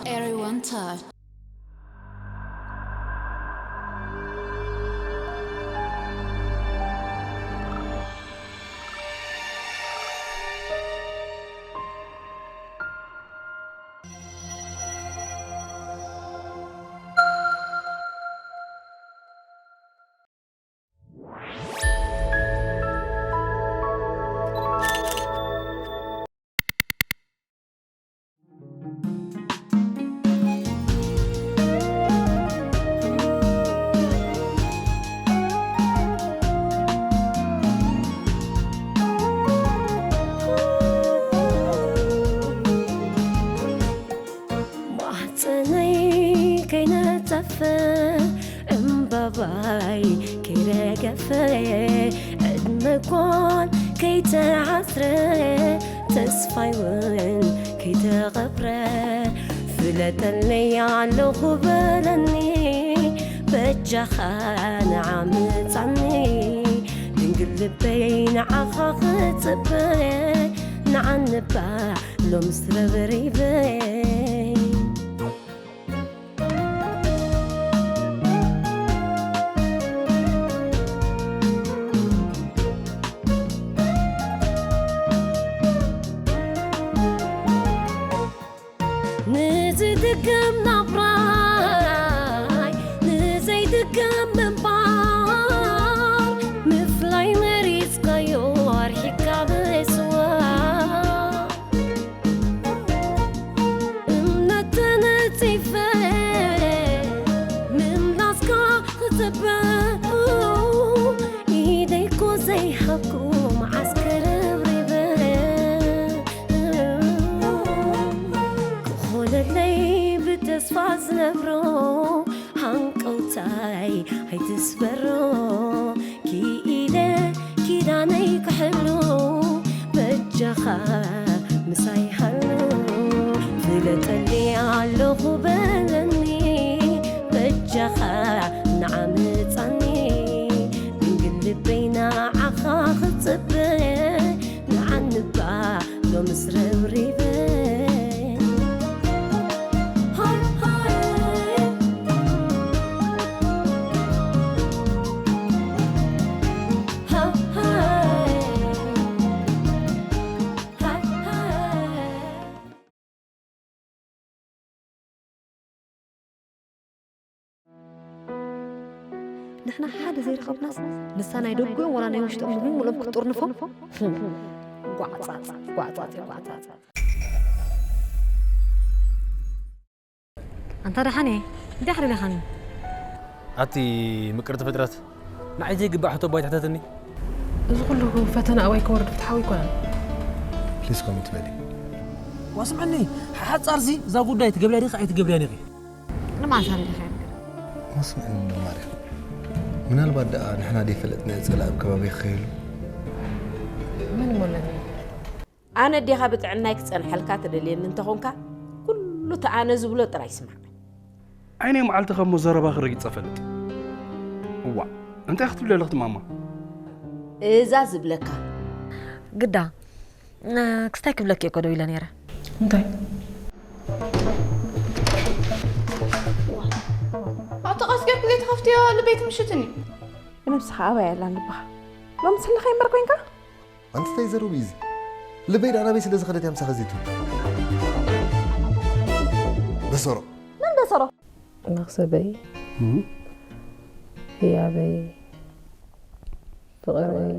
Everyone touch. ማህፀነይ ከይነፀፈ እምባባይ ከይረገፈ ዕድመ ጓል ከይተዓስረ ተስፋይ እውን ከይተቐብረ ፍለጠለይ ኣለኹ በለኒ በጃኻ ንዓ ምጻኒ ድንግል ልበይ ንዓኻ ክጽበ ንዓንባ ሎምስ ረብሪበይ ንዝድገም ናብራይ ንዘይድገም ምንባር ምፍላይ መሪፅካዮ ኣርሒካ ብስዋ እምነት ተነፂፈ ምምላስካ ክፅበ ኢደይኮ ዘይሃብኩ መዓስ ከረብሪበ ክኾነለይ ብተስፋ ዝነብሮ ሃንቀውታይ ኣይትስበሮ ክኢለ ኪዳነይ ክሕሉ በጃኻ ምሳይ ሃሉ ፍለጠኒ ኣለኹ በለኒ በጃኻ ንዓምፃኒ ድንግል ልበይ ንዓኻ ክፅበ ንዓንባ ሎምስ ረብሪበ ንሕና ሓደ ዘይረኸብናስ ንሳ ናይ ደጉኦም ወላ ናይ ውሽጦም ንምምሎም ክትጥርንፎም ጓዕጻጽ ጓዕጻጽ ጓዕጻጽ ኣንታ ደሓን እየ እንታይ ሓደለኻኒ ኣቲ ምቅርቲ ፍጥረት ንዓይ ዘይግባእ ሕቶ ባይ ትሕተትኒ እዚ ኩሉ ፈተና ኣባይ ከወርድ ፍትሓዊ ኣይኮነን ፕሊስ ኮሚት በሊ ዋስምዕኒ ሓሓጻርሲ እዛ ጉዳይ ትገብርያ ዲኺ ኣይትገብርያን ኢኺ ንመዓስ ኣበይ ዲኻ ይርገ? መስምዕኒ እንዶ ማርያም። ምናልባት ደኣ ንሕና ደይፈለጥናዮ ጸላኢ ኣብ ከባቢ ክኸይሉ? መን እሞ ኣለኒ? ኣነ ኣዴኻ ብጥዕናይ ክጸንሐልካ ትደልየኒ እንተኾንካ፣ ኩሉ እቲ ኣነ ዝብሎ ጥራይ ስማዕ። ዓይነይ መዓልቲ ከሞ ዘረባኺ ረጊጸ ፈልጥ። እዋእ፣ እንታይ ክትብሊ ኣለኽቲ ማማ? እዛ ዝብለካ። ግዳ፣ እ፣ ክስታይ ክብለኪ እየ እኮ ደው ኢለ ነይረ። እንታይ? ኣቲ ቀስ ጌርኪ ዘይትኸፍትዮ ልበይ ትምሽትኒ። ንብስኻ ኣበይ ኣላ ልብኻ? ሎሚ ስለ ከይምበር ኮይንካ? ኣንቲ እንታይ ዘረቡ እዩ እዚ? ልበይ ደኣ ናበይ ስለ ዝኸደት እያ ምሳኺ ዘይትብል? በሰሮ። መን በሰሮ? መኽሰበይ፣ እም? ህያበይ፣ ፍቕረይ።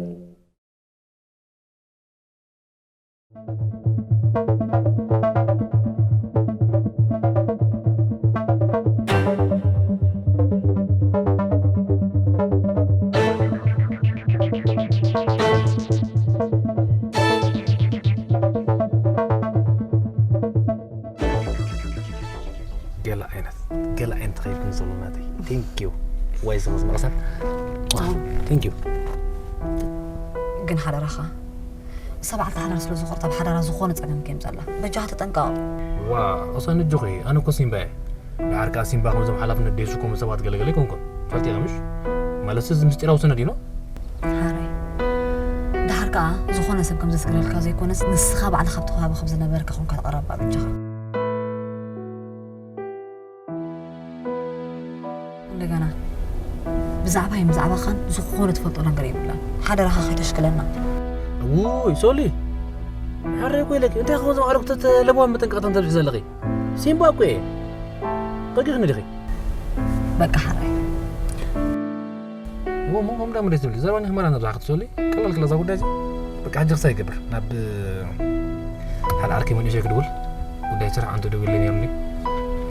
ገለ ዓይነት ገለ ዓይነት ተኸይድኩም ዘሎ ናተይ thank you ዋይ ዝመዝመቕሰን thank you ግን ሓደራኻ ንሳ በዓልቲ ሓዳር ስለ ዝኾነት ኣብ ሓዳራ ዝኾነ ጸገም ከየምጸላ በጃኻ ተጠንቀቕ ዋ እሳ ንጆኺ ኣነ እኮ ሲምባ እየ ደሓር ከኣ ሲምባ ከምዞም ሓላፍነት ደይስከሙ ሰባት ገለገለ ኣይኮንኩን ትፈልጢ ኢኺ ምሽ ማለትሲ እዚ ምስጢራዊ ሰነድ እዩ ኖ ሓራይ ደሓር ከኣ ዝኾነ ሰብ ከም ዘስግረልካ ዘይኮነስ ንስኻ ባዕልኻ ኣብቲ ከባቢ ከም ዝነበርካ ኮንካ ተቐረባ በጃኻ ብዛዕባይ ብዛዕባኻን ዝኾነ ትፈልጦ ነገር የብላን። ሓደራኻ ከይተሽክለና። ውይ ሶሊ፣ ሓረይ እኮ ኢለኪ። እንታይ ከ ዞም ኣረግቶት ለበዋን መጠንቀቕታን ተብሒ ዘለኺ? ሲምባ እኮ እየ። በጊኽኒ ዲኺ? በቃ ሓራይ። እሞ እሞ ከምዳ መደስ ትብሊ ዘረባኒ ህመራ ነብዛ ክትሶሊ ቀላል ክለዛ ጉዳይ እዚ በቃ ሕጂ ክሳይ ይገብር ናብ ሓደ ዓርኪ መንእሰይ ክድውል ጉዳይ ስራሕ ኣንተ ደውልኒ ነይሩኒ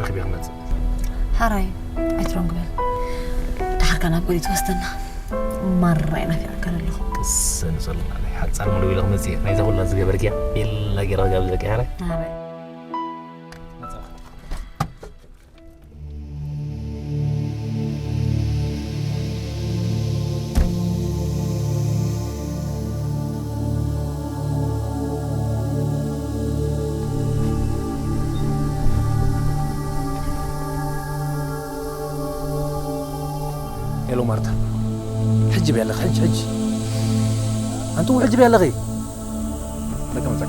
ረኺበ ክመጽእ። ሓራይ ኣይትሮን ግበል። ድሓርካ ናብ ገሊት ወስተና። ማራ ይናፊቐካ ኣለኹ። ቅሰን ሰሉና ሓጻር ሙሉ ኢለ ክመጽእ እየ። ናይዛ ኩላ ዝገበርክያ ቤላ ጌራ ክጋብዘኪ ሓራይ። ሓራይ። ሄሎ ማርታ፣ ሕጂ በይ ኣለኺ፣ ሕጂ፣ ሕጂ። ኣንቱ ሕጂ በይ ኣለኺ። ተቀመጠ።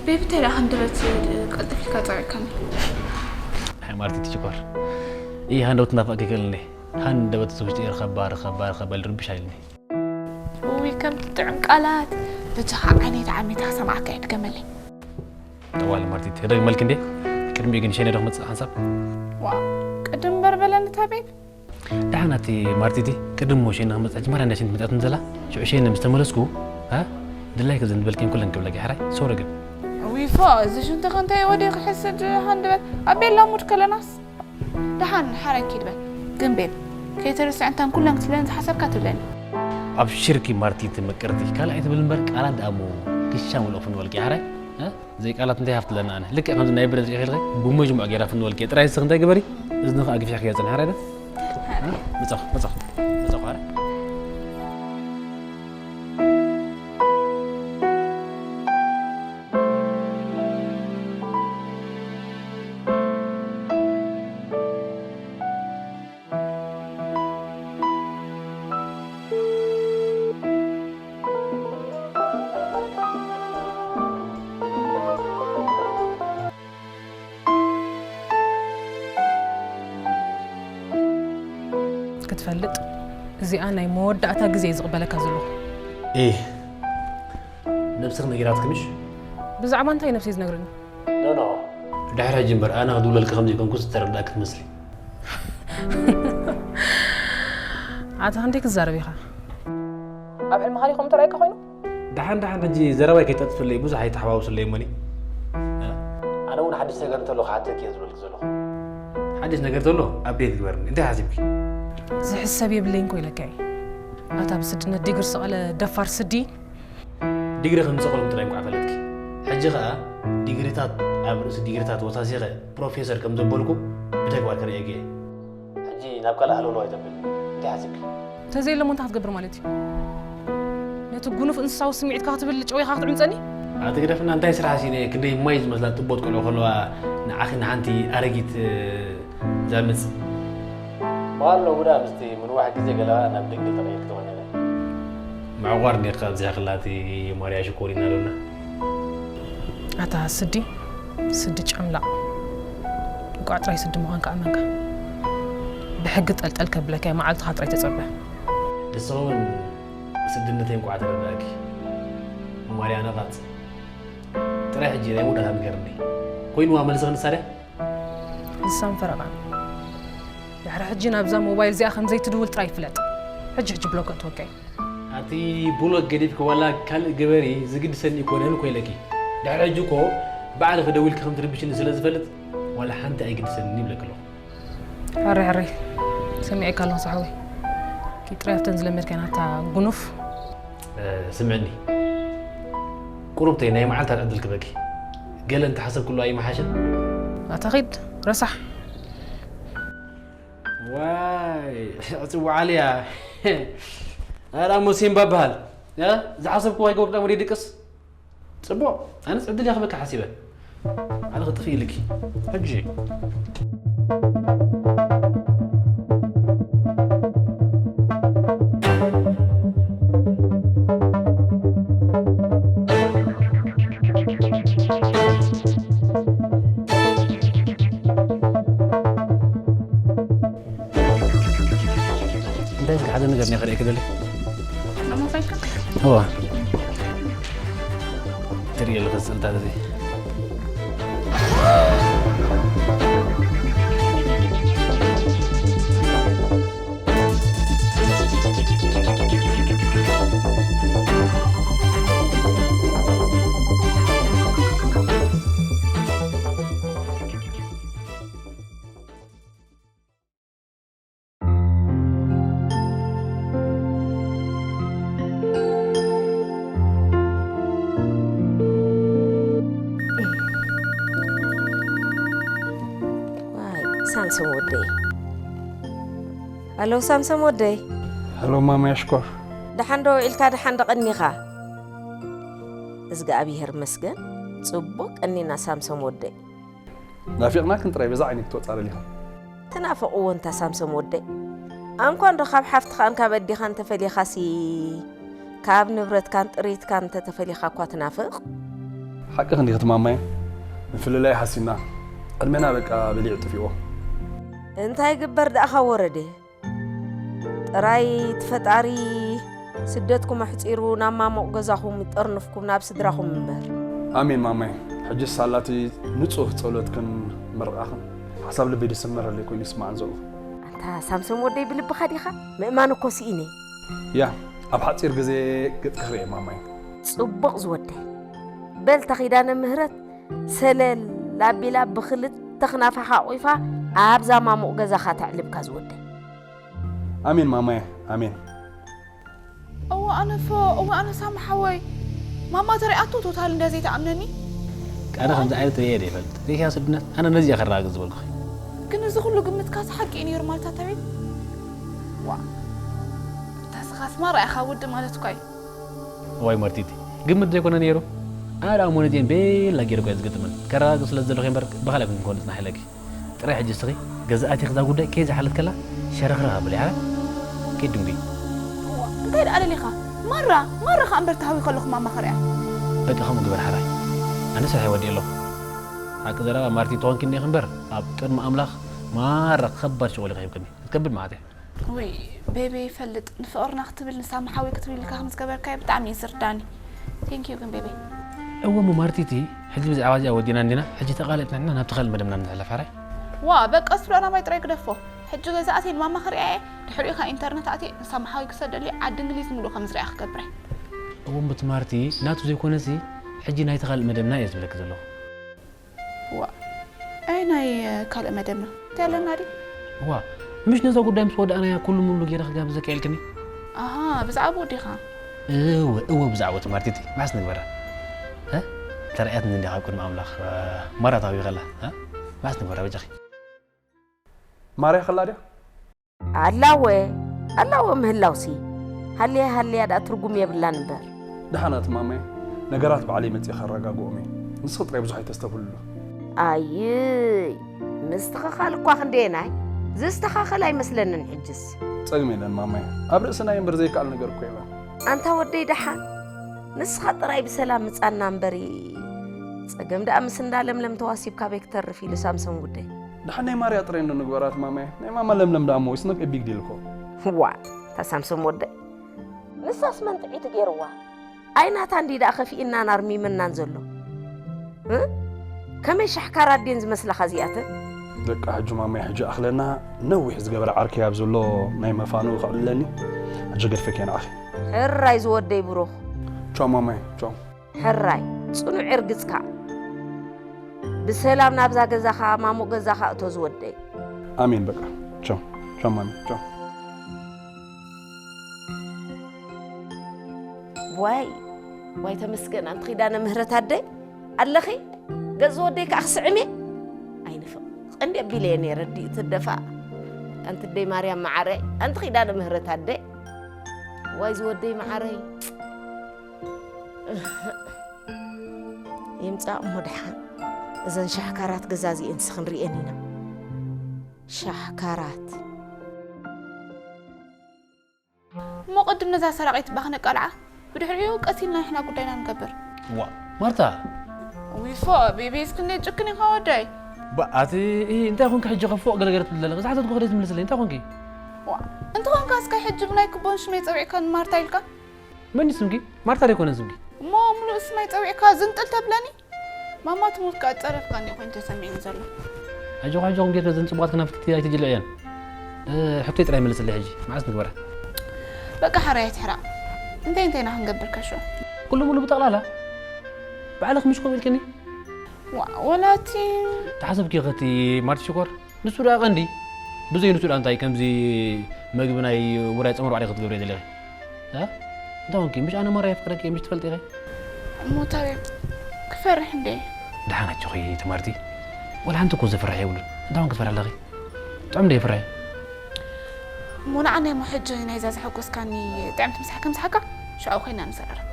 ቤቢ፣ እንታይ ደኣ ሃንደበት ቀልጥፍ ኢልካ ጸዊዕካኒ? ኣይ ማርቲ ትሽኮር። ይህ ሃንደበት ናፋቂ ከልኒ። ሃንደበት ውሽጢ ርኸባ፣ ርኸባ፣ ርኸባ ኢሉ ርብሽ ኣይልኒ። ውይ፣ ከም ትጥዕም ቃላት፣ ብቻ ዓይነይ ተዓሚታ ሰማዕካ ይድገመለይ። ጠዋል ማርቲቲ፣ ክደግመልክ እንዴ? ቅድሚኡ ግን ሸነ ዶ ክመጽእ ሓንሳብ? ዋ፣ ቅድም እምበር በለኒ እታ ቤብ። ደሓን ኣቲ ማርቲቲ፣ ቅድም እሞ ሸነ ክመጽእ፣ ሕጂ ማርያ እንዳ ሸንቲ መጽኣት እንዘላ፣ ሽዑ ሸነ ምስ ተመለስኩ፣ ሃ? ድላይክ ዘን ዝበልክን ኩለን ክብለኪ፣ ሕራይ? ሶሪ ግን። ውይ፣ ፎ፣ እዚ ሽንትኺ እንታይ ወዲኺ ክሕስድ ሃንደበት? ኣብ ቤላ ሙድ ከለናስ? ደሓን፣ ሓራይ ኪድ በል። ግን ቤብ፣ ከይተርስዐ እንታን ኩለን ክትብለኒ ዝሓሰብካ ትብለኒ። ኣብሽርኪ ማርቲቲ ምቅርቲ፣ ካልኣይ ትብል እምበር ቃላት ደኣ እሞ ክሻ ምልኦ ፍንወልኪ፣ ሓራይ? እ? ዘይ ቃላት እንታይ ሃፍትለና ኣነ? ልክዕ ከምዚ ናይ ብረት ሪኺ ኢልኺ ብመጅሙዕ ገይራ ፍንወልኪ። ጥራይ ንስኺ እንታይ ግበሪ? እዝንኺ ኣግፊሕኪ ገጽን፣ ሓራይ ዶ? እ? ምጻኹ፣ ምጻኹ፣ ምጻኹ፣ ሓራይ? ክትፈልጥ፣ እዚኣ ናይ መወዳእታ ግዜ እየ ዝቕበለካ ዘለኹ። ኤህ፣ ነብስኺ ነጊራትኪ ምሽ? ብዛዕባ እንታይ ነብሰይ ዝነግረኒ? ኖ፣ ኖ። ድሕሪ ሕጂ እምበር ኣነ ክድውለልኪ ከም ዘይኮንኩ ዝተረዳእኪ ትመስሊ። ኣታ ክንደይ ክትዛረብ ኢኻ? ኣብ ሕልምኻ ድዩ ከምኡ ተራእየካ ኮይኑ? ደሓን፣ ደሓን፣ ሕጂ ዘረባይ ከይጠጥፍለይ ብዙሕ ኣይተሓዋውስለይ እሞኒ። ኣነ እውን ሓድሽ ነገር እንተሎ ክሓተኪ እየ ዝበልኪ ዘለኹ። ሓድሽ ነገር ተሎ ኣፕዴት ግበርኒ። እንታይ ሓሲብኪ? ዝሕሰብ የብለይን እኮ ኢለካ እየ። ኣታ ብስድነት ዲግሪ ዝሰቐለ ደፋር ስዲ። ዲግሪ ከም ዝሰቐልኩ ጥራይ እንኳዕ ፈለጥኪ። ሕጂ ኸኣ ዲግሪታት ኣብ ርእሲ ዲግሪታት ወሳሲኸ ፕሮፌሰር ከም ዘበልኩ ብተግባር ከርእየኪ እየ። ሕጂ ናብ ካልእ ሃለውለው ኣይተብል። እንታይ ሓሲብኪ? እንተዘየለሞ እንታይ ክትገብር ማለት እዩ? ነቲ ጉኑፍ እንስሳዊ ስምዒትካ ክትብል ጨዊኻ ክትዕምጸኒ? ኣቲ ግደፍና፣ እንታይ ስራሕ ሲነ ክንደይ ማይ ዝመስላ ጥቦት ቆልዑ ከለዋ ንዓኺ ንሓንቲ ኣረጊት፣ እ፣ ዛምጽ። በዓል ሎሚ ደኣ ምስቲ ምንዋሕ ግዜ ገለኻ ናብ ደንግል ተቐይርኪ ትኾኒ ኢለ። ምዕቋር እንዲኻ ኣብዚ ያኽላቲ ማርያ ሽኮሪና ዶና። ኣታ ስዲ፣ ስዲ ጨምላቕ። እንቋዕ ጥራይ ስዲ ምዃንካ ኣመንካ። ብሕጊ ጠልጠል ከብለካ እየ፣ መዓልትኻ ጥራይ ተጸበ። ንስኺ እውን ስድነተይ እንቋዕ ተረዳእኪ። ማርያ ነቓጽ። ጥራይ ሕጂ ናይ መወዳእታ ንገርኒ። ኮይንዋ መልስኺ ንሳ ድያ? ንሳን ፈረቓን። ድሕሪ ሕጂ ናብዛ ሞባይል እዚኣ ከም ዘይትድውል ጥራይ ፍለጥ። ሕጂ ሕጂ ብሎክ ከእትወካ እየ። ኣቲ ብሎክ ገዲፍኪ ዋላ ካልእ ግበሪ ዝግድሰኒ ኣይኮነን እኮ ኢለኪ። ድሕሪ ሕጂ እኮ ባዕልኺ ደዊልኪ ከም ትርብሽኒ ስለ ዝፈልጥ ዋላ ሓንቲ ኣይግድሰንን ይብለኪ ኣለኹ። ሕራይ ሕራይ ሰሚዐካ ኣለኹ ዝሓወይ። ኪድ ጥራይ ኣብተን ዝለመድካየን ኣታ ጉኑፍ። እ፣ ስምዕኒ። ቁሩብተይ ናይ መዓልታት ዕድል ክበኪ። ገለ እንተሓሰብክሉ ኣይመሓሸን? ኣታ ኺድ ረሳሕ። ዋይ፣ ዕጽዋዓልያ። ኣራ ሙሲምባ በሃል። እ? ዝሓሰብክዎ ኣይገበርኩ ደሞ ደይድቅስ? ጽቡቕ፣ ኣነስ ዕድል እየ ክበኪ ሓሲበ። ኣነ ክጥፍእ ኢልኪ። ሕጂ። እንታይ ኢልካ ሓደ ነገር እየ ክርእየኪ ደሊ? እሞ ከይድካ? እዋ። ትርእዮ ኣለኺ ስእልታት እዚ። ዋይ፣ ሳምሶም ወደይ። ሃሎ፣ ሳምሶም ወደይ። ሃሎ፣ ማማ ያሽኮር። ደሓን ዶ ውዒልካ፣ ደሓን ዶ ቀኒኻ? እዝግኣብሄር መስገን፣ ጽቡቕ ቀኒና፣ ሳምሶም ወደይ። ናፊቕናክን ጥራይ በዛ ዓይኒ ክትወጻ ደሊኻ። ተናፈቕዎ እንታ ሳምሶም ወደይ። ኣንኳ እንዶ ካብ ሓፍትኻን ካብ ኣዴኻን ተፈሊኻሲ፣ ካብ ንብረትካን ጥሪትካን እንተተፈሊኻ እኳ ትናፍቕ። ሓቅኺ እንዲኺ ማማየ፣ ምፍልላይ ሓሲና፣ ዕድመና በቃ በሊዑ ጥፊእዎ። እንታይ ግበር ደኣ ካብ ወረደ? ጥራይ እቲ ፈጣሪ ስደትኩም ኣሕጺሩ ናብ ማሙቕ ገዛኹም ይጠርንፍኩም፣ ናብ ስድራኹም እምበር። ኣሜን ማማየ። ሕጅስ ሳላቲ ንጹህ ጸሎትክን ምርቓኽን ሓሳብ ልበይ ድስመረለይ ኮይኑ ይስማዕን ዘሎ። ኣንታ ሳምሶም ወደይ ብልብኻ ዲኻ? ምእማን እኮ ስኢነ። ያ፣ ኣብ ሓጺር ግዜ ገጽኪ ክርእየ ማማየ። ጽቡቕ ዝወደይ። በል እታ ኪዳነ ምህረት ሰለል ኣቢላ ብኽልተ ክናፋ ሓቑፋ ኣብዛ ማሙቕ ገዛኻ ተዕልብካ ዝወደይ። ኣሜን ማማየ፣ ኣሜን። እዋ ኣነፎ፣ እዋ ኣነ ሳሚ ሓወይ። ማማ ተሪኣቶ ቶታል እንደ ዘይትኣምነኒ። ቃነ ከምዚ ዓይነት ርእየ ዶ ይፈልጥ? ሪኢኻ ስድነት? ኣነ ነዚ እየ ከረጋግጽ ዝበልኩኺ። ግን እዚ ኩሉ ግምትካስ ሓቂ እዩ ነይሩ ማለት ኣታ ቤት? ዋ። እንታ ስኻስ ማራ ኢኻ ወዲ ማለት እኳ እዩ። እዋይ መርቲቲ፣ ግምት ዘይኮነ ነይሩ። ኣነ ደኣ ሞነቴን ቤላ ገይረ እኮ እየ ዝግጥመን። ከረጋግጽ ስለ ዝደለኹ እየ እምበር ብኻልእ ኣይኮንኩን ክኮን ዝጽናሕ ኢለኪ። ጥራይ ሕጂ እስኺ ገዛ ኣቲኺ እዛ ጉዳይ ከይዝሓለት ከላ ሸረኽረኽ ኣብሊ፣ ሓራይ? ከይድንጉይ። እዋ፣ እንታይ ደኣ ደሊኻ? ማራ፣ ማራ ኸኣ እምበር ተሃዊኸ ኣለኹ ማማ ክሪኣ። በቃ ከምኡ ግበር ሓራይ። ኣነ ስርሐይ ወዲኤ ኣለኹ። ሓቂ ዘረባ ማርቲ ተኾንኪ እንዲኺ እምበር ኣብ ቅድሚ ኣምላኽ ማራ ከባድ ሸቕል ኢኺ ሂብክኒ። ክትከብድ መዓት እያ። ውይ፣ ቤቢ ይፈልጥ፣ ንፍቕርና ክትብል ንሳሚ ሓወይ ክትብል ኢልካ ከም ዝገበርካዮ ብጣዕሚ እዩ ዝርዳኒ። Thank you ግን ቤቢ። እወ እሞ ማርቲቲ፣ ሕጂ ብዛዕባ እዚኣ ወዲና እንዲና፣ ሕጂ ተቓሊዕና ናብቲ ካልእ መደብና ንሕለፍ ሓራይ። ዋ፣ በቃ እሱ ደኣ ናባይ ጥራይ ግደፎ። ሕጂ ገዛ ኣትየ ንማማ ክሪኣ እየ፣ ድሕሪኡ ከኣ ኢንተርነት ኣትየ ንሳሚ ሓወይ ክሰደሉ እየ፣ ዓዲ እንግሊዝ ምሉእ ከም ዝሪኣ ክገብር እየ። እወ እሞ እቲ ማርቲ ናቱ ዘይኮነሲ፣ ሕጂ ናይቲ ካልእ መደብና እየ ዝብለኪ ዘለኹ። ዋ፣ ኣይ ናይ ካልእ መደብና እንታይ ኣለና ድዩ? ዋ፣ ምሽ ነዛ ጉዳይ ምስ ወዳእናያ ኩሉ ሙሉ ገይረ ክጋብዘካ ኢልክኒ። ኣሃ፣ ብዛዕባኡ ዲኻ? እወ፣ እወ፣ ብዛዕባኡ እቲ ማርቲቲ መዓስ ንግበራ? እ? ተራእያትኒ እንዲያ ካብ ቅድሚ ኣምላኽ፣ እ፣ ማራ ታዊኸላ፣ እ? መዓስ ንግበራ በጃኺ? ማርያ ከላ ድያ? ኣላወ፣ ኣላወ ምህላውሲ፣ ሃልያ ሃልያ ደኣ ትርጉም የብላን እምበር። ደሓናት ማማይ፣ ነገራት ባዕለይ መጺእ ከረጋግኦም እየ። ንስኺ ጥራይ ብዙሕ ኣይተስተብህልሉ። ኣይይ፣ ምስትኽኻል እኳ ክንደየናይ፣ ዝስተኻኸል ኣይመስለንን ሕጅስ። ጸገም የለን ማማይ፣ ኣብ ርእስና እዩ እምበር ዘይከኣል ነገር እኮ የለን። ኣንታ ወደይ ደሓን፣ ንስኻ ጥራይ ብሰላም ምጻና እምበሪ። ጸገም ደኣ ምስ እንዳ ለምለም ተዋሲብካ በይ ክተርፍ ኢሉ ሳምሶን ውደይ። ደሓን ናይ ማርያ ጥራይ እንዶ ንግበራት ማማየ። ናይ ማማ ለምለም ደኣ እሞ it's not a big deal እኮ። ዋእ፣ እታ ሳምሶም ወደይ። ንሳስ መን ጥዒቱ ገይርዋ? ኣይ ናታ እንዲ ደኣ ከፊእናን ኣርሚምናን ዘሎ። እ? ከመይ ሻሕካር ኣዴን ዝመስላኻ እዚኣተን? ደቃ ሕጂ ማማየ ሕጂ ኣኽለና ነዊሕ ዝገበረ ዓርከይ ኣብ ዘሎ ናይ መፋንኡ ከዕልለኒ። ሕጂ ገድፈኪ ንዓኺ። ሕራይ ዝወደይ ብሩኽ። ቻው ማማየ፣ ቻው። ሕራይ፣ ጽኑዕ ርግጽካ። ብሰላም ናብዛ ገዛኻ፣ ማሙቕ ገዛኻ እቶ ዝወደይ። ኣሜን፣ በቃ። ቻው። ቻው ማሚ፣ ቻው። ዋይ፣ ዋይ ተመስገን፣ ኣንቲ ኪዳነ ምህረት ኣደይ ኣለኺ? ገጽ ወደይ ከኣ ክስዕም እየ? ኣይንፍቕ። ቀንዲ ኣቢለ እየ ነይረ፣ ኣዲኡ ትደፋእ። ኣንቲ ኣደይ ማርያም መዓረይ፣ ኣንቲ ኪዳነ ምህረት ኣደይ። ዋይ ዝወደይ መዓረይ። ይምጻእ እሞ ደሓን። እዘን ሻሕካራት ገዛዚኤንስ ክንሪኤን ኢና። ሻሕካራት። እሞ ቅድም ነዛ ሰራቒት እባ ክነቃልዓ፣ ብድሕሪኡ ቀስ ኢልና ንሕና ጉዳይና ንገብር። ዋ፣ ማርታ። ውይ ፎእ፣ ቤቢ፣ እስኪ እንዴት ጭክን ኢኻ ወደይ? ባ፣ ኣቲ፣ ኢ፣ እንታይ ኮንኪ ሕጂ ከፎእ ገለገለ ትብሊ ዘለኺ? ዝሓተትኩ ከደይ ትምልስለይ፣ እንታይ ኮንኪ? ዋ፣ እንተኾንካ እስከ ሕጂ ብናይ ክቦን ሽመይ ጸዊዕካ ንማርታ ኢልካ? መን እዩ ስምኪ? ማርታ ዶ ኣይኮነን ስምኪ? እሞ ምሉእ ስመይ ጸዊዕካ ዝንጥል ተብለኒ? ማማ ትሙት ከኣ ጸረፍካኒ ኮይኑ ተሰሚዑኒ ዘሎ። ኣጆኹ፣ ኣጆኹም ጌርካ ዘን ጽቡቓት ክናፍትቲ ኣይትጅልዕየን። እ፣ ሕቶይ ጥራይ መልስለይ ሕጂ። መዓስ ንግበራ? በቃ ሓራይ ኣይትሕራቕ። እንታይ እንታይ ኢና ክንገብር ከሾ? ኩሉ ሙሉ ብጠቕላላ? ባዕልኺ ምሽ ከምኡ ኢልክኒ? ዋ፣ ወላቲ ተሓሰብኪ ኸቲ ማርቲ ሽኮር? ንሱ ደኣ ቀንዲ። ብዘይ ንሱ ደኣ እንታይ ከምዚ መግቢ ናይ ውራይ ጸመር ባዕልኺ ክትገብሪ ዘለኺ? እ? እንታይ ኾንኪ? ምሽ ኣነ ማራ የፍቅረኪ እየ፣ ምሽ ትፈልጢ ኢኺ? እሞ ታዲያ ክፈርሕ እንዴ? ደሓን ኣጆኺ ትማርቲ። ወላ ሓንቲ እኮ ዘፍርሕ የብሉን። እንታይ ኾንኪ ትፈርሒ ኣለኺ? ጥዑም ዶ የፍርሕ? እሞ ንዓናይ እሞ ሕጂ ናይዛ ዘሐጎስካኒ ጥዕምቲ ምሳሕ ከምስሓካ፣ ሽዑ ኮይና ንዘራረብ።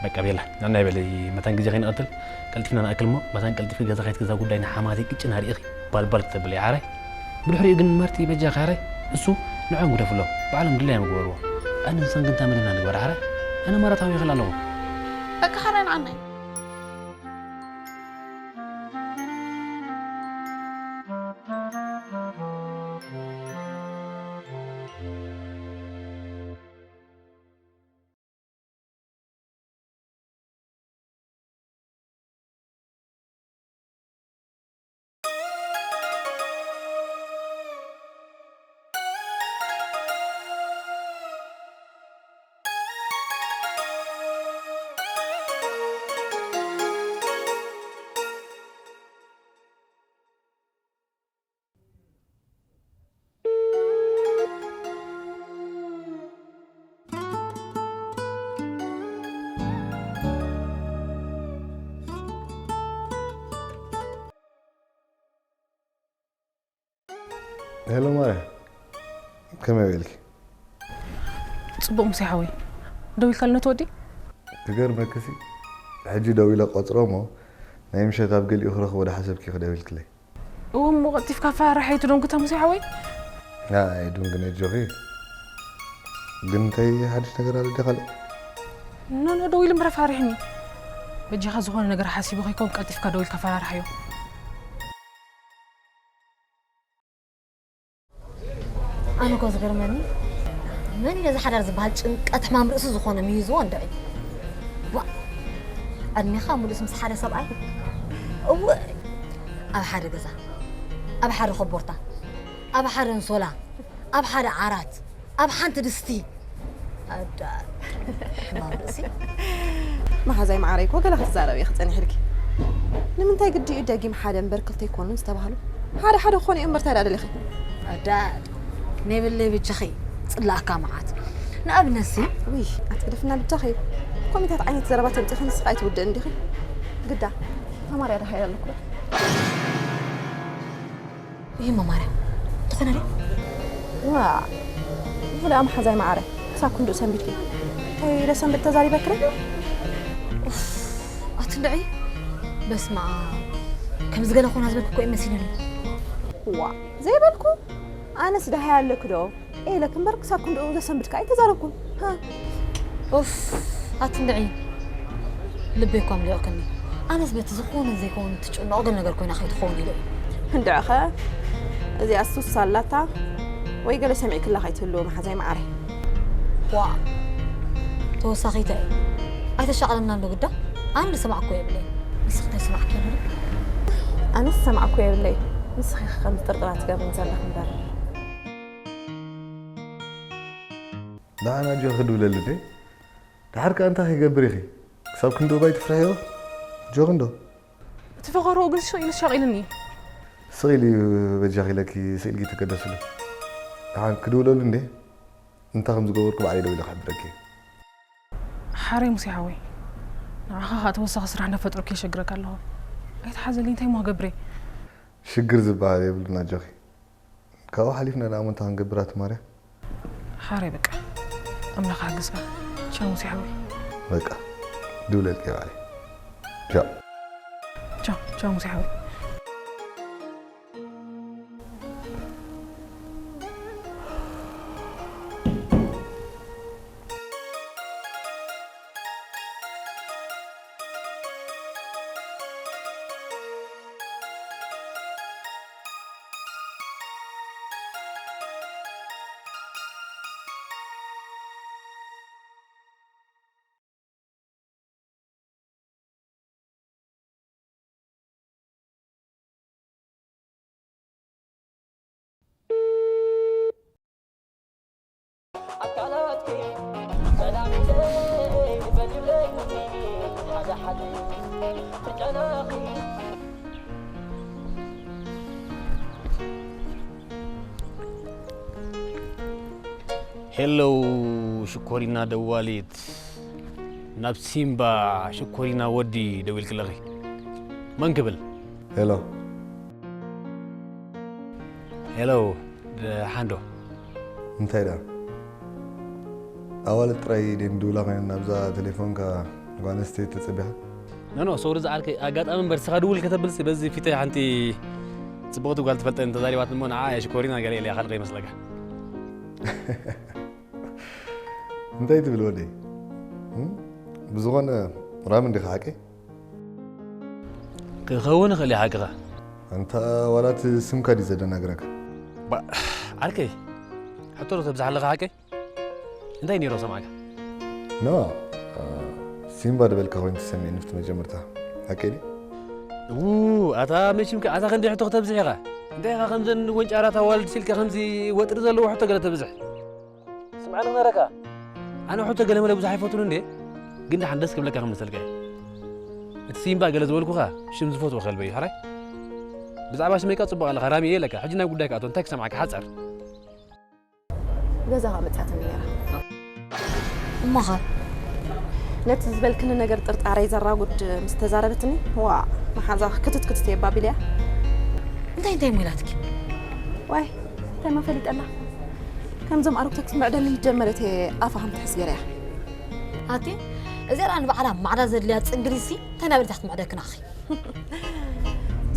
በቃ ቤላ፣ ንዕናይ በሊ፣ መታን ግዜ ከይንቐትል፣ ቀልጢፍና ንኣክል እሞ፣ መታን ቀልጢፍኪ ገዛ ከይትገዛ ጉዳይ ንሓማተይ ቅጭን ኣርእኺ፣ ባልባል ክተብለይ ሓራይ። ብድሕሪኡ ግን ማርቲ በጃኺ ሓራይ፣ እሱ ንዕኦም ግደፍሎም፣ ባዕሎም ድላዮም ይግበርዎ። ኣነ ንሰን ግን ታመልና ንግበር ሓራይ። ኣነ ማራታዊ ይኽእል ኣለኹ። በቃ ሓራይ ንዓናይ። ሄሎ ማርያ፣ ከመይ ውዒልኪ? ጽቡቕ ሙሴ ሓወይ፣ ደዊልካሉ ነቲ ወዲ? ክገርመክሲ፣ ሕጂ ደዊለ ቆጽሮ እሞ፣ ናይ ምሸት ኣብ ገሊኡ ክረኽቦ ዶ ሓሰብኪ ኢኺ ደዊልክለይ? እወ፣ እሞ ቀልጢፍካ ኣፈራርሓዮ፣ ኣይትደንጉ እታ ሙሴ ሓወይ። ኣይ፣ ኣይድንጉን፣ ኣጆኺ። ግን እንታይ ሓድሽ ነገር ኣሎ ድዩ ካልእ? ኖ፣ ኖ፣ ደዊሉ እምበር ኣፈራሪሕኒ። በጃኻ ዝኾነ ነገር ሓሲቡ ከይከውን ቀልጢፍካ ደዊልካ ኣፈራርሓዮ። ኣነ እኮ ዝገርመኒ፣ መን እዩ ነዚ ሓዳር ዝበሃል ጭንቀት ሕማም ርእሲ ዝኾነ ምሂዝዎ እንድዒ? ዋእ! ዕድሜኻ ሙሉእስ ምስ ሓደ ሰብኣይ? እውይ! ኣብ ሓደ ገዛ፣ ኣብ ሓደ ኮቦርታ፣ ኣብ ሓደ ኣንሶላ፣ ኣብ ሓደ ዓራት፣ ኣብ ሓንቲ ድስቲ። ኣዳ፣ ሕማም ርእሲ። መሓዛይ መዓረይ እኮ ገለ ክትዛረቢ ኢኺ ጸኒሕልኪ። ንምንታይ ግዲ እዩ ደጊም ሓደ እምበር ክልተ ኣይኮኑን ዝተባህሉ? ሓደ ሓደ ክኾኑ እዮም እምበር እንታይ ደኣ ደሊኺ? ኣዳ፣ ነይብለይ ብጃኺ ጽላእካ መዓት። ንኣብነትሲ ውይ፣ ኣትግደፍና ብጃኺ። ኮሚታት ዓይነት ዘረባ ተምጺኺ ንስኺ ኣይትውድእን ዲኺ? ግዳ፣ ተማርያ ደሃይ ኣለኩ ዶ? ይህ መማርያ ትኾነ ዶ? ዋ፣ ይህ ደኣ መሓዛይ መዓረ፣ ክሳብ ክንድኡ ሰንቢድኪ። እንታይ ኢለ ሰንብድ ተዛሪበክረ? ኡፍ፣ ኣቲ እንድዒ፣ በስመ ኣብ። ከምዚ ገለ ኮና ዝበልኩ እኮ እዩ መሲሉኒ። ዋ፣ ዘይበልኩ? ኣነስ ደሃይ ኣለኪ ዶ? ኢለኪ እምበር ክሳብ ክንድኡ ዘሰንብድ ከኣ ኣይተዛረብኩን። ሃ። ኡፍ፣ ኣቲ እንድዒ። ልበይ እኳ ኣምሊቑክኒ። ኣነስ በቲ ዝኾነ ዘይከውን እትጭነቑ ገለ ነገር ኮይና ከይትኸውን ኢለ እየ። እንድዕኸ፣ እዚኣ ሱስ ኣላታ ወይ ገለ ሰሚዕክላ ከይትህልዊ መሓዛይ መዓረይ። ዋእ፣ ተወሳኺት እየ። ኣይተሻቕለናን ዶ ግዳ? ኣነ ዝሰማዕኩ የብለይ። ንስኺ እንታይ ዝሰማዕኪ ኣሎ? ኣነስ ዝሰማዕኩ የብለይ። ንስኺ ኢኺ ከም ዝጥርጥራ ትገብርኒ ዘለኺ እምበር። ደሓን ኣጆኺ ክድብለሉ እንዴ? ደሓር ከኣ እንታይ ክገብር ኢኺ? ክሳብ ክንድኡ ባይ ትፍርሕዮ? ጆኽ እንዶ። እቲ ፈኸርኡ ግን ስቕ ኢሉ ሻቒሉኒ እዩ። ስቕ ኢሉ እዩ በጃኺ ኢለኪ ስቕ ኢልኪ ተገደስሉ። ደሓን ክድውለሉ እንዴ? እንታይ ከም ዝገበርኩ ባዕለይ ደዊለ ክሕብረኪ እየ። ሓራይ ሙሴ ሓወይ፣ ንዓኻ ኸኣ ተወሳኺ ስራሕ እንዳፈጠርኩ የሸግረካ ኣለኹ። ኣይትሓዘለይ፣ እንታይ እሞ ክገብር እየ? ሽግር ዝበሃል የብሉን ኣጆኺ። ካብኡ ሓሊፍና ደኣ እሞ እንታይ ክንገብር ኣቲ ማርያ? ሓራይ በቃ፣ ኣምላኽ ይሓግዝካ። ቻው ሙሴ ሓወይ። በቃ፣ ድውለልኪ እየ ባዕለይ። ቻው። ቻው፣ ቻው ሙሴ ሓወይ። ሄሎ ሽኮሪና ደዋሊት፣ ናብ ሲምባ ሽኮሪና ወዲ ደዊልክለኺ? መን ክብል? ሄሎ። ሄሎ፣ ደሓን ዶ? እንታይ ደኣ? ኣዋልድ ጥራይ ድየን ድውላ ኮይነን ናብዛ ቴሌፎንካ ጓል ኣንስተይቲ ተጸቢኻ? ኖ፣ ኖ፣ ሶሪ ዝዓርከይ፣ ኣጋጣሚ እምበር ንስኻ ድውል ከተብልሲ በዚ ፊተይ ሓንቲ ጽብቕቲ ጓል ትፈልጠኒ ተዛሪባትኒ እሞ ንዓ እያ ሽኮሪና ገለ ኢለያ ካልእ ከይመስለካ። እንታይ ትብል ወደይ? ብዝኾነ ራሚ እንዲኻ ሓቀይ? ክኸውን ይኽእል እዩ ሓቅኻ። ኣንታ ዋላ እቲ ስምካ ድዩ ዘደናግረካ? ዓርከይ፣ ሕቶ ዶ ተብዝሓ ኣለኻ ሓቀይ? እንታይ ነይሩ ሰምዓካ? ኖ፣ ሲምባ ድበልካ ኮይኑ ተሰሚዕኒ ኣብቲ መጀመርታ። ሓቀይ ድዩ? ው፣ ኣታ መችም ከ ኣታ ክንደይ ሕቶ ክተብዝሕ ኢኻ? እንታይ ኢኻ ከምዘን ወንጫራት ኣዋልድ ሲልካ ከምዚ ወጥሪ ዘለዎ ሕቶ ገለ ተብዝሕ? ስምዓኒ ክነረካ፣ ኣነ ሕቶ ገለመለ ብዙሕ ኣይፈቱን እንዴ፣ ግን ደሓን ደስ ክብለካ ክምልሰልካ እየ። እቲ ሲምባ ገለ ዝበልኩኻ ሽም ዝፈትዎ ከልበይ ሓራይ። ብዛዕባ ሽመይካ ጽቡቕ ኣለኻ ራሚ እየ ኢለካ። ሕጂ ናብ ጉዳይካ ኣቶ እንታይ ክሰምዓካ ሓጸር። ገዛኻ መጽኣትኒ ነይራ። እሞኸ? ነቲ ዝበልክኒ ነገር ጥርጣረይ ዘራጉድ ምስ ተዛረበትኒ፣ ዋ፣ መሓዛ ክትት ክትት የባቢልያ። እንታይ እንታይ እሞ ኢላትኪ? ዋይ፣ እንታይ መፈሊጠላ? ከምዞም ኣሮክቶክስ መዕደሊ ምስ ጀመረት እየ ኣፋ ከም ትሕስ ገይረያ። ኣቲ፣ እዚኣ ደኣ ንባዕላ ማዕዳ ዘድልያ ጽንግሊሲ እንታይ ናበል ታሕቲ መዕደክናኺ?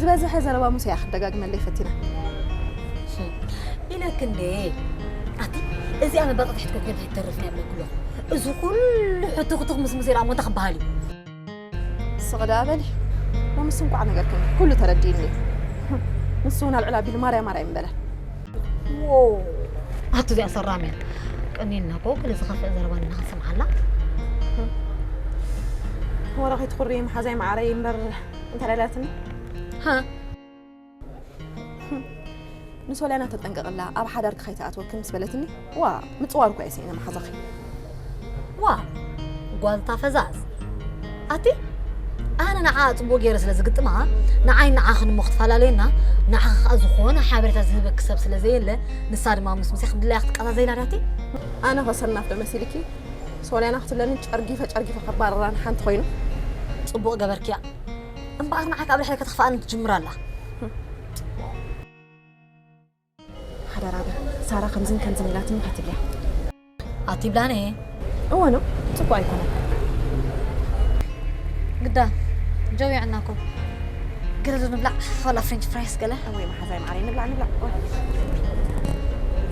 ዝበዝሐ ዘረባ ሙሴ እያ ክደጋግመለይ ፈቲና። ኢለክ እንዴ ኣቲ፣ እዚኣ መባጠጢ ሕትኮ ኮይና ኣይትተርፍን እያ ብለኩ ኣለኹ። እዚ ኩሉ ሕትኽትኽ ምስ ሙሴ ደኣ እሞ እንታይ ክበሃል እዩ? ስቕ ደኣ በሊ። ሎምስ እንቋዕ ነገርክኒ። ኩሉ ተረዲእኒ። ንሱ እውን ኣልዕል ኣቢሉ ማርያ ማርያ ይምበላል። ዎ፣ ኣቲ እዚኣ ሰራም እያ። ቀኒልና እኮ ገለ ዝኸፍእ ዘረባ ንኽንሰምዓላ። ወረ ከይትኹሪ መሓዛይ መዓረይ እምበር እንታይ ኢላትኒ? ሃ? ንሶልያና ተጠንቀቕላ፣ ኣብ ሓዳርኪ ከይትኣትወኪ ምስ በለትኒ፣ ዋ፣ ምጽዋር እኳ እየ ስኢነ መሓዛኺ። ዋ፣ ጓልታ ፈዛዝ። ኣቲ፣ ኣነ ንዓኣ ጽቡቕ ገይረ ስለ ዝግጥማ፣ ንዓይ ንዓኽን እሞ ክትፈላለየና፣ ንዓኺ ከኣ ዝኾነ ሓበሬታ ዝህበኪ ሰብ ስለ ዘየለ፣ ንሳ ድማ ምስ ሙሴ ክድላያ ክትቀዛዘይላ ድያ ኣቲ? ኣነ ከሰናፍ ዶ መሲልኪ? ሶልያና ክትብለኒ ጨርጊፈ ጨርጊፈ ከባረራን ሓንቲ ኮይኑ። ጽቡቕ ገበርክያ። እምበኣር ንዓይ ካብ ድሕሪ ከተኽፍኣኒ ትጅምር ኣላ። ሓደራ በል፣ ሳራ ከምዝን ከምዝን ኢላትኒ ከትብልያ። ኣቲ ብላነ። እወ ነው፣ ጽቡቕ ኣይኮነን። ግዳ፣ ጀው ይዕናኩም። ገለ ዶ ንብላዕ፣ ዋላ ፍሬንች ፍራይስ ገለ። እወ፣ መሓዛይ ማዓረይ፣ ንብላዕ፣ ንብላዕ። እወ።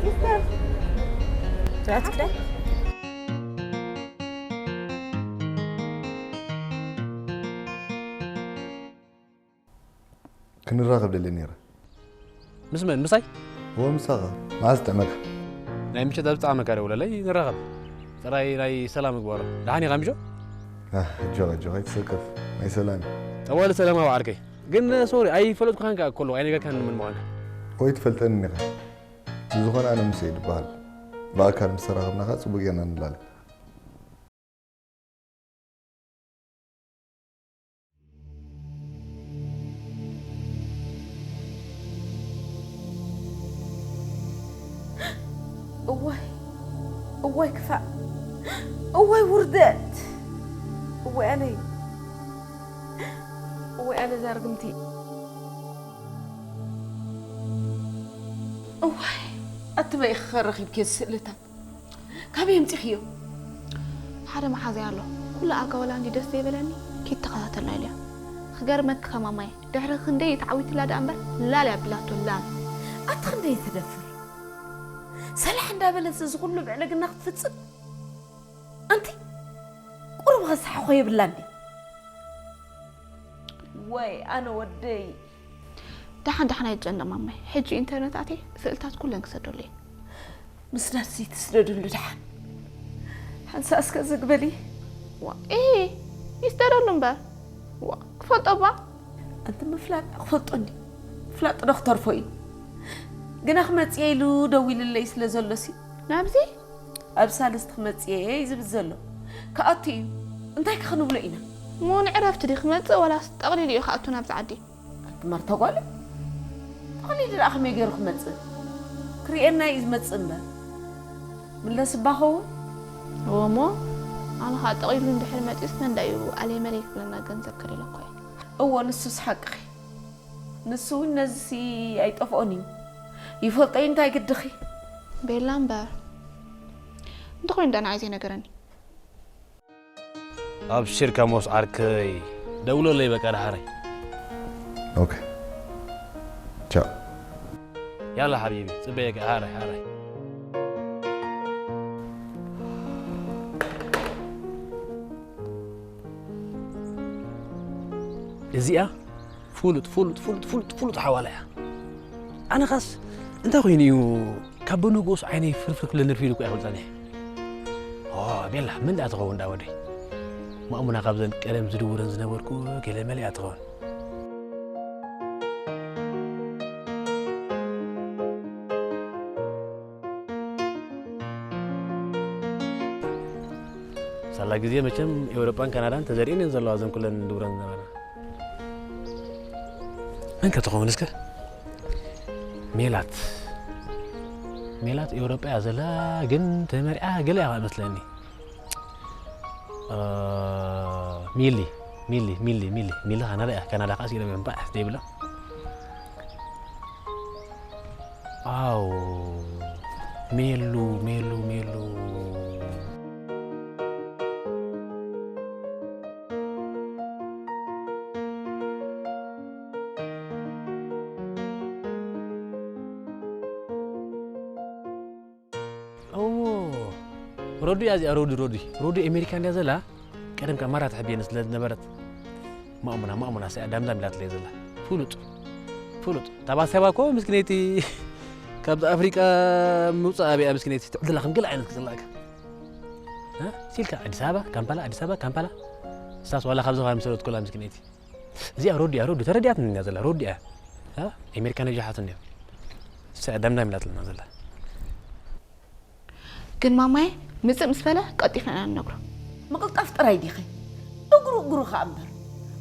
ሲስተር። ትብላት ግዳ። ክንራኸብ ደልየ ነይረ። ምስ መን? ምሳይ? እወ፣ ምሳኻ። መዓስ ጥዕመካ? ናይ ምሸት ኣብ ዝጠዓመካ ደውለለይ፣ ንራኸብ። ጥራይ ናይ ሰላም ምግባሮ። ደሓን ኢኻ፣ ሚሾ? ኣህ፣ ኣጆኻ፣ ኣጆኻ፣ ኣይትሰከፍ። ናይ ሰላም እዩ። ጠዋሊ ሰላም ኣብ ዓርከይ። ግን፣ ሶሪ፣ ኣይፈለጥኩኻን ከኣ ከሎ፣ ኣይነገርካን ምን ምዃና። ወይ ትፈልጠኒ ኢኻ። ብዝኾነ ኣነ ሙሴ እየ ዝበሃል። ብኣካል ምስ ተራኸብና ከኣ ጽቡቕ ጌርና ንላለይ። እዋይ እዋይ ክፋእ እዋይ ውርደት እዋይ ኣነይ ወይ ኣነ ዛርግምቲ። እዋይ፣ ኣቲ በይ ክኸረኺብኪ ስእልታት? ካበይ ኣምጺኽዮ? ሓደ መሓዘይ ኣሎ። ኩሉ ኣጋ ወላ እንዲ ደስ ዘይበለኒ ኪድ ተኸታተልና ኢልያ። ክገርመኪ ከማማይ፣ ድሕሪ ክንደይ ተዓዊትላ ደኣ እምበር ላል ያብላቶ ላል። ኣቲ ክንደይ ትደፍር? ሰላሕ እንዳበለት እዚ ኩሉ ብዕልግና ክትፍጽም? ኣንቲ ቁሩብ ኸሳሕ ኾ የብላን ድዩ? ወይ ኣነ ወደይ። ደሓን ደሓን ኣይትጨነቕ ማማይ። ሕጂ ኢንተርነት ኣትየ ስእልታት ኩለን ክሰደሉ እየ። ምስዳድ ዘይትስደድሉ ደሓን። ሓንሳእ እስከ ዝግበሊ። ዋ፣ እ፣ ይስደደሉ እምበር። ዋ፣ ክፈልጦ እባ። ኣንቲ ምፍላጥ ክፈልጦ እንዲ። ምፍላጥ ዶ ክተርፎ እዩ? ግና ክመጽእ ኢሉ ደዊልለይ ስለ ዘሎሲ። ናብዚ? ኣብ ሳልስቲ ክመጽእ እየ እዩ ዝብል ዘሎ። ክኣቱ እዩ። እንታይ ከ ክንብሎ ኢና? እሞ ንዕረፍቲ ድዩ ክመጽእ ዋላስ ጠቕሊሉ እዩ ክኣቱ ናብዚ ዓዲ? ኣቲ ማርታ ጓለይ፣ ጠቕሊሉ ደኣ ከመይ ገይሩ ክመጽእ? ክርእየና እዩ ዝመጽእ እምበር። ምለስ እባ ኸውን? እወ እሞ፣ ኣነ ኸኣ ጠቕሊሉ እንድሕር መጺኡስ መን ደኣ እዩ ኣለይ መለይ ክብለና ገንዘብ ከሊለ እኮ እየ። እወ፣ ንሱስ ሓቅኺ። ንሱ እውን ነዚሲ ኣይጠፍኦን እዩ። ይፈልጦ እዩ፣ እንታይ ግድኺ? ቤላ እምበር። እንተኾይኑ ደኣ ንዓይ ዘይነገረኒ። ኣብሽር ካሞስ ዓርከይ፣ ደውለለይ በቃ ደሓረይ። ኦኬ። ቻው። ያላ ሓቢቢ፣ ጽበየካ ሓራይ ሓራይ። እዚኣ ፍሉጥ ፍሉጥ ፍሉጥ ፍሉጥ ፍሉጥ ሓዋላ እያ። ኣነ ኻስ እንታይ ኮይኑ እዩ ካብ በንጉስ ዓይነይ ፍርፍር ክለኒ ርፊዱ እኮ ኣይፈልጠን እየ። ኦ ቤላ፣ መን ደኣ ትኸውን ደኣ ወደይ? ማእሙና ካብዘን ቀደም ዝድውረን ዝነበርኩ ገለ መለ እያ ትኸውን። ሳላ ግዜ መቸም ኤውሮጳን ካናዳን ተዘሪእን እየን ዘለዋ እዘን ኩለን ድውረን ዝነበራ። መን ከ ትኸውን እስከ? ሜላት። ሜላት ኤውሮጳ እያ ዘላ፣ ግን ተመሪዓ ገለ እያ መስለኒ። ሚሊ ሚሊ ሚሊ ሚሊ ሚሊ ካናዳ እያ። ካናዳ ከዓ ሲኢሎም እዮም ባዕ ዘይብላ። ኣው ሜሉ ሜሉ ሜሉ። ሮዲ እያ እዚኣ። ሮዲ ሮዲ ሮዲ ኣሜሪካ እንድያ ዘላ። ቀደም ካብ ማራ ትሕብየኒ ስለ ዝነበረት ማእሙና ማእሙና ሰያ ዳምዳም ኢላትለይ ዘላ። ፍሉጥ ፍሉጥ ታባሰባ እኮ ምስኪነይቲ ካብዚ ኣፍሪቃ ምውፃእ ኣብያ ምስኪነይቲ ትዕድላ ከም ገለ ዓይነት ክፅላእካ ሲልካ ኣዲስ ኣበባ ካምፓላ ኣዲስ ኣበባ ካምፓላ ሳስ ዋላ ካብዚ ኸ ምሰለት ኮላ ምስኪነይቲ እዚኣ ሮዲ እያ ሮዲ ተረዲኣትኒ እያ ዘላ ሮዲ እያ ኣሜሪካ ነጃሓትኒ እያ ሰያ ዳምዳም ኢላትለና ዘላ ግን ማማየ ምጽእ ምስ በለ ቀልጢፍና ኢና ንነግሮ። ምቕልጣፍ ጥራይ ዲኺ? እግሩ እግሩ ኸኣ እምበር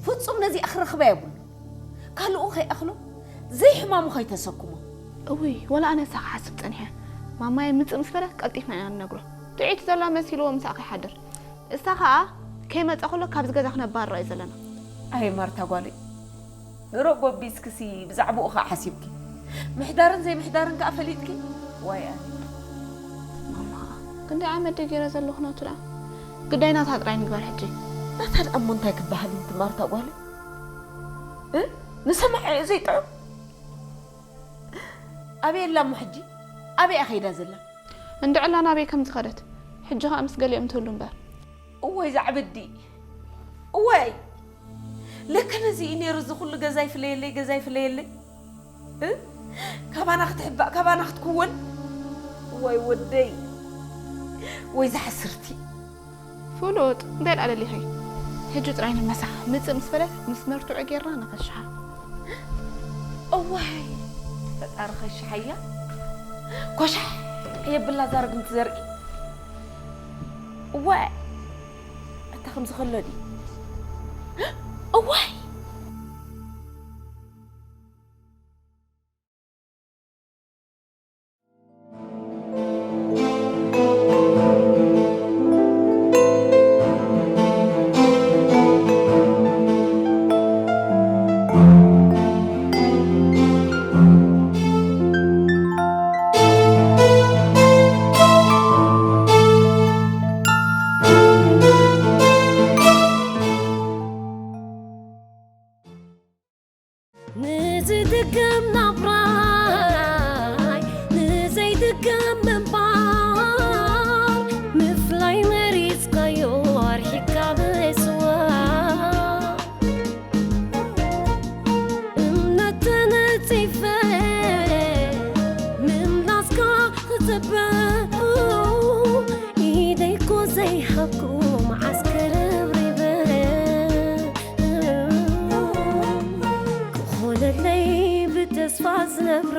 ፍጹም ነዚኣ ክረኽባ የብሉን። ካልኡ ከይኣኽሎ ዘይሕማሙ ከይተሰክሞ። እውይ ወላ ኣነሳ ክሓስብ ጸኒሐ። ማማየ ምጽእ ምስ በለ ቀልጢፍና ኢና ንነግሮ። ጥዒቱ ዘላ መሲልዎ ምሳኣ ከይሓድር። እሳ ኸኣ ከይመጸ ከሎ ካብዚ ገዛ ክነባርሮ እዩ ዘለና። ኣየ ማርታ ጓለይ ንሮብ ኣቢዝክሲ ብዛዕብኡ ኸኣ ሓሲብኪ ምሕዳርን ዘይምሕዳርን ከኣ ፈሊጥኪ ዋይ ኣነ። ማማ ክንደይ ዓመት ድየ ገይረ ዘለኹ ናቱ ደኣ ግዳይ ናታ ጥራይ ንግበር ሕጂ። ናታ ደኣ እሞ እንታይ ክበሃል እዩ እቲ ማርታ ጓለይ? እ ንሰማዒ እዩ ዘይጥዑም። ኣበይ ኣላ እሞ ሕጂ? ኣበይ እያ ከይዳ ዘላ? እንድዕላ ናበይ ከም ዝኸደት ሕጂ ኸኣ ምስ ገሊኦም ትህሉ እምበር። እወይ ዛዕበዲ እወይ ለከ ነዚ እዩ ነይሩ እዚ ኩሉ ገዛ ይፍለየለይ ገዛ ይፍለየለይ እ? ካባና ክትሕባእ ካባና ክትክወል እወይ ወደይ ወይ ዝሓስርቲ ፍሉጥ እንታይ ደኣ ደሊኺ ሕጂ ጥራይ ንመሳ ምጽእ ምስ በለት ምስ መርትዖ ጌርና ንኸሽሓ እዋይ ፈጣሪ ከሽሓያ ኮሻሕ የብላ ዛርግምቲ ዘርኢ እዋይ ኣታ ከምዚ ከሎ ድዩ እዋይ ክጽበ ኢደይኮ ዘይሃብኩ መዓስ ክርብሪበ ክኾነለይ ብተስፋ ዝነብሮ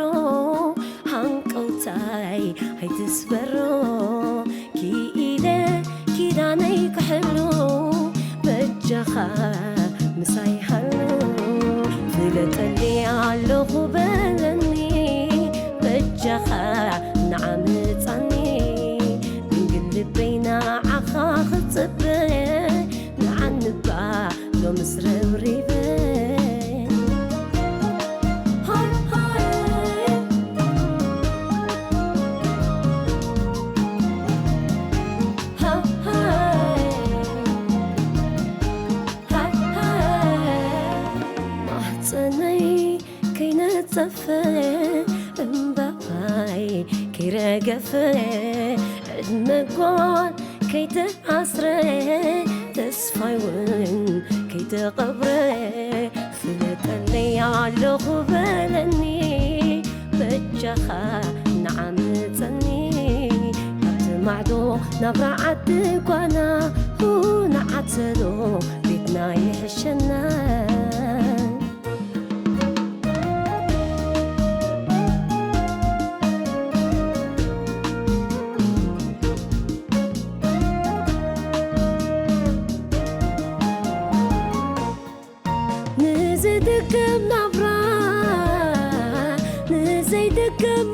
ሃንቀውታይ ኣይትስበሮ ክኢለ ኪዳነይ ክሕሉ በጃኻ ምሳይ ሃሉ ፍለጠኒ ኣለኹ በለኒ በጃኻ ንዓምጻኒ ድንግል ልበይ ንዓኻ ክጽበ ንዓንባ ሎምስ ረብሪበ ሃይ ሃይ ሃይ ሃይ ሃይ ሃይ ማህፀነይ ከይነፀፈ እምባይ ከይረገፈ ዕድመ ጓል ከይተኣስረ ተስፋይ እውን ከይተቐብረ ፍለጠለይ ኣለኹ በለኒ በጃኻ ንዓምፀኒ ካብቲ ማዕዶ ናብራ ዓዲ ጓና ንዓተሎ ቤትና ይሕሸና ንዝድገም ናብራ ንዘይድገም